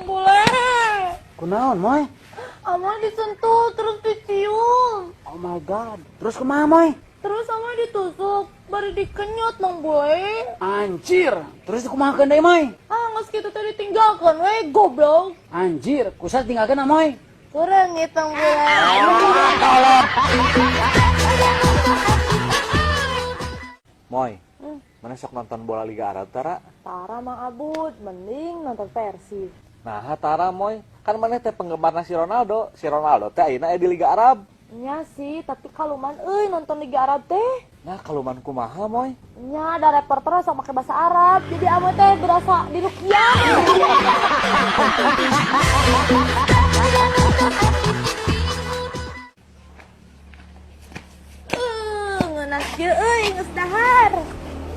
Boleh. Kunaon, Moy? Amoy disentuh terus dicium. Oh my God. Terus kumaha, Moy? Terus amoy ditusuk, baru dikenyot, Mang Bule. Anjir. Terus dikumahakeun deui, Moy? Ah, geus kitu teh ditinggalkeun we, goblok. Anjir, kusaha tinggalkeun Amoy? Kurang Mang Bule. Moy, mana sok nonton bola Liga Arab tara? Tara Mang Abud, mending nonton Persib. Nah, tara Moy, kan mana teh penggemarna si Ronaldo. Si Ronaldo teh ayeuna aya di Liga Arab. Nya sih, tapi kaluman euy nonton Liga Arab teh. Nah, kaluman kumaha Moy? Nya ada reporter sok make bahasa Arab, jadi amoy teh berasa di rukiah. Ngeunah kieu euy geus dahar.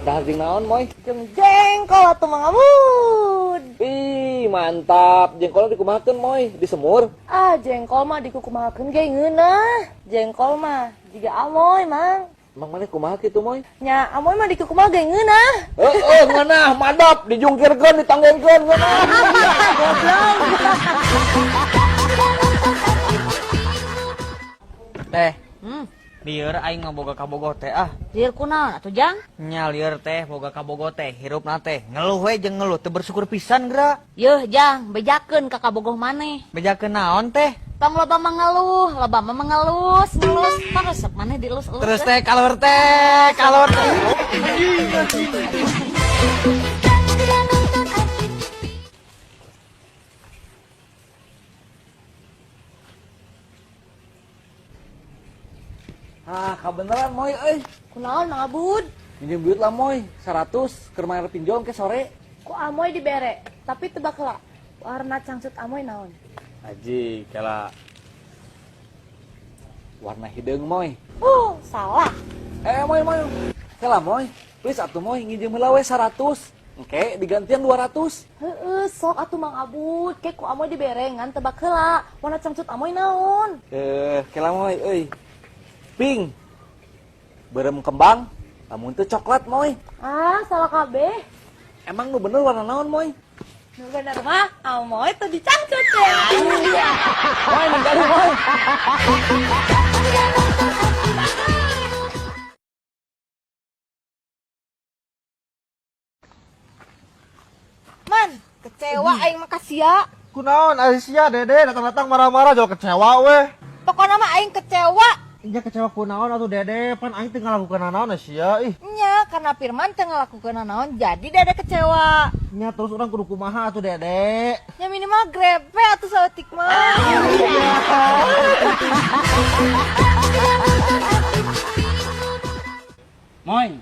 Dahar jeung naon Moy? Jeung jengkol atuh Mang Abud. Ih, mantap. Jengkolna dikumahakeun Moy? Disemur? Ah, jengkol mah dikukumahakeun ge ngeunah. Jengkol mah jiga amoy, Mang. Emang maneh kumaha kitu Moy? Nya amoy mah dikukumaha ge ngeunah. Heeh, ngeunah, madap, dijungkirkeun, ditanggenkeun, ngeunah. Goblok. Teh. Lieur aing mah boga kabogoh teh ah. Lieur kunaon atuh Jang? Nya lieur teh boga kabogoh teh, hirupna teh ngeluh we jeung ngeluh teu bersyukur pisan geura. Yeuh Jang, bejakeun ka kabogoh maneh. Bejakeun naon teh? Tong loba mengeluh, loba mah mengelus, ngelus, tong resep maneh dielus-elus. Terus teh kalor teh, kalor teh. Ah, kabeneran Moy euy. Kunaon Mang Abud? Minjem duit lah Moy, 100 keur mayar pinjol ke sore. Ku amoy dibere, tapi tebak heula. Warna cangcut amoy naon? Aji, kela warna hideung Moy. Salah. Moy, Moy. Kela Moy, please atuh Moy nginjem heula we 100. Engke digantian 200. Heeh, sok atuh Mang Abud, ke ku amoy dibere ngan tebak heula. Warna cangcut amoy naon? Kela Moy euy. Pink. Berem kembang, lamun teu coklat Moy. Ah, salah kabeh. Emang nu bener warna naon Moy? Nu bener mah amoy teu dicangcut ya. Moy, ninggalin Moy. Man, kecewa aing mah ka sia. Kunaon ari sia Dede datang-datang marah-marah jauh kecewa weh. Pokona mah aing kecewa. Nya kecewa kunaon atuh Dede, pan aing teu ngalakukeun naon sia ih. Nya karena Firman teu ngalakukeun naon jadi Dede kecewa. Nya terus urang kudu kumaha atuh Dede. Nya minimal grepe atuh saeutik mah. Moy,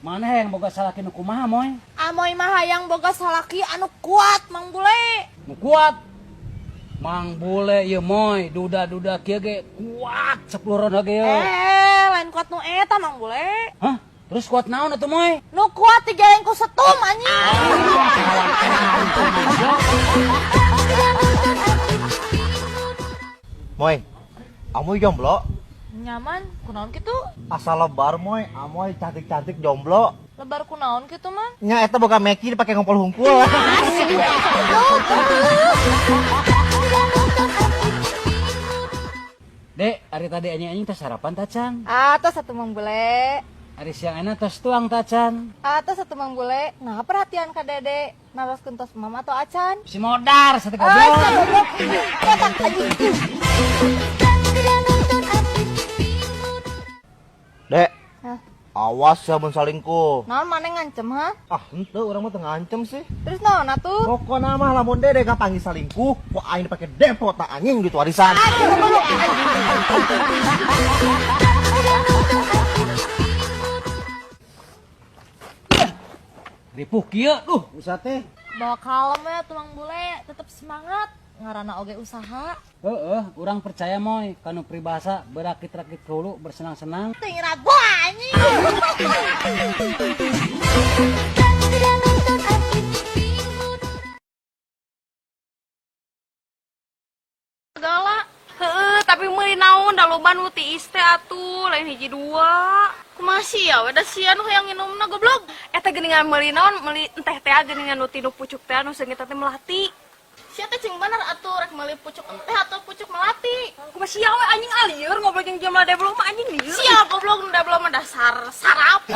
mana yang boga salaki nu kumaha, Moy? Amoy mah hayang boga salaki anu kuat, Mang Bule. Nu kuat. Mang Bule ieu Moy, duda-duda kieu ge kuat 10 ronde ge ieu. Lain kuat nu eta Mang Bule. Hah? Terus kuat naon atuh Moy? Nu kuat digeleng ku setum anjing. Moy, amoy jomblo. Nyaman, kunaon kitu? Asal lebar Moy, amoy cantik-cantik jomblo. Lebar kunaon kitu mah? Nya eta boga meki dipake ngompol hungkul. Dek, ari tadi anjing-anjing teh sarapan tacan. Atos atuh Mang Bule. Ari siang enak tos tuang tacan. Atos atuh Mang Bule. Nah, perhatian ka Dede. Naroskeun tos mama atau acan? Si modar satu Ah, goblok. goblok. Kotak anjing. Dek. Hah? Awas ya mun salingkuh. Naon maneh ngancem ha? Ah, henteu urang mah teu ngancem sih. Terus naon atuh? Pokona mah lamun Dede kapanggih salingkuh, ku aing dipake depot tak anjing duit warisan. Ripuh kieu duh usaha teh. Bawa kalem ya tuh Mang Bule, tetep semangat. Ngaranna oge usaha. Heeh, urang percaya Moy kanu peribahasa berakit-rakit ke hulu bersenang-senang. Teu ngirago anjing. Segala. Heeh, tapi meuli naon da loba nu tiis teh atuh, lain hiji dua. Kumaha sia we da sia nu hayang nginumna goblok. Eta geuningan meuli naon, meuli enteh teh geuningan nu tinu pucuk teh nu seungit teh melati. Sia teh cing bener atuh rek meuli pucuk enteh atau pucuk melati. Kumaha sia we anjing alieur ngobrol jeung jelema deblo mah anjing lieur. Sia goblok nu deblo mah dasar sarap.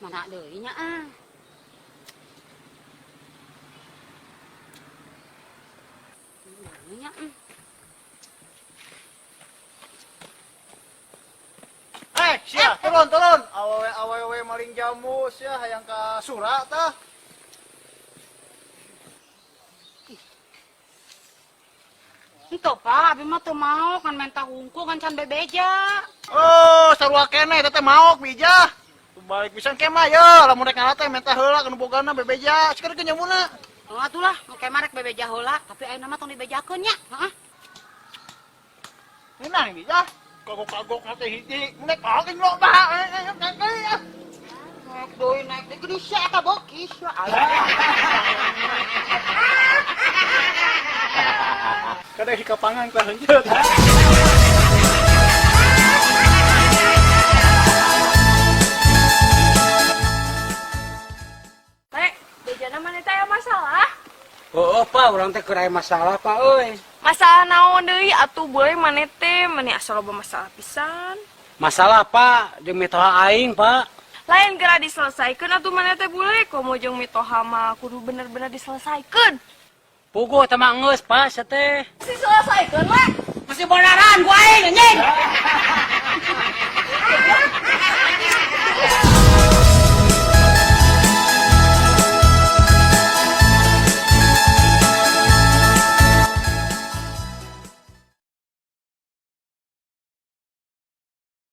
Mana deui nya ah. Nya. Eh, sia, turun, turun. Awewe awewe maling jamu sia hayang ka sura tah. Henteu Pak, abi mah teu mau kan menta hungkul kan can bebeja. Oh, sarua keneh teh maok bijah. Balik pisan ke mah ye, lamun rek ngala teh menta heula kanu bogana bebeja. Sekarang ke nyamuna. Oh atuh lah, engke mah rek bebeja heula, tapi ayeuna mah tong dibejakeun nya, heeh. Ngeunah bijah. Kagok-kagok na teh hiji. Nek oge loba. Naik deui naik deui geuning sia eta bokis ya. Kadang si kapangan tah lanjut. Teh, bejana mana teh aya masalah? Oh, Pak, urang teh keur aya masalah, Pak euy. Masalah naon deui atuh boleh maneh teh meni asa loba masalah pisan. Masalah, Pak, jeung mitoha aing, Pak. Lain geura diselesaikeun atuh maneh teh bule komo jeung mitoha mah kudu bener-bener diselesaikeun. Puguh teh mah geus, Pak, sia teh. Diselesaikeun we. Masih beneran gua aing anjing.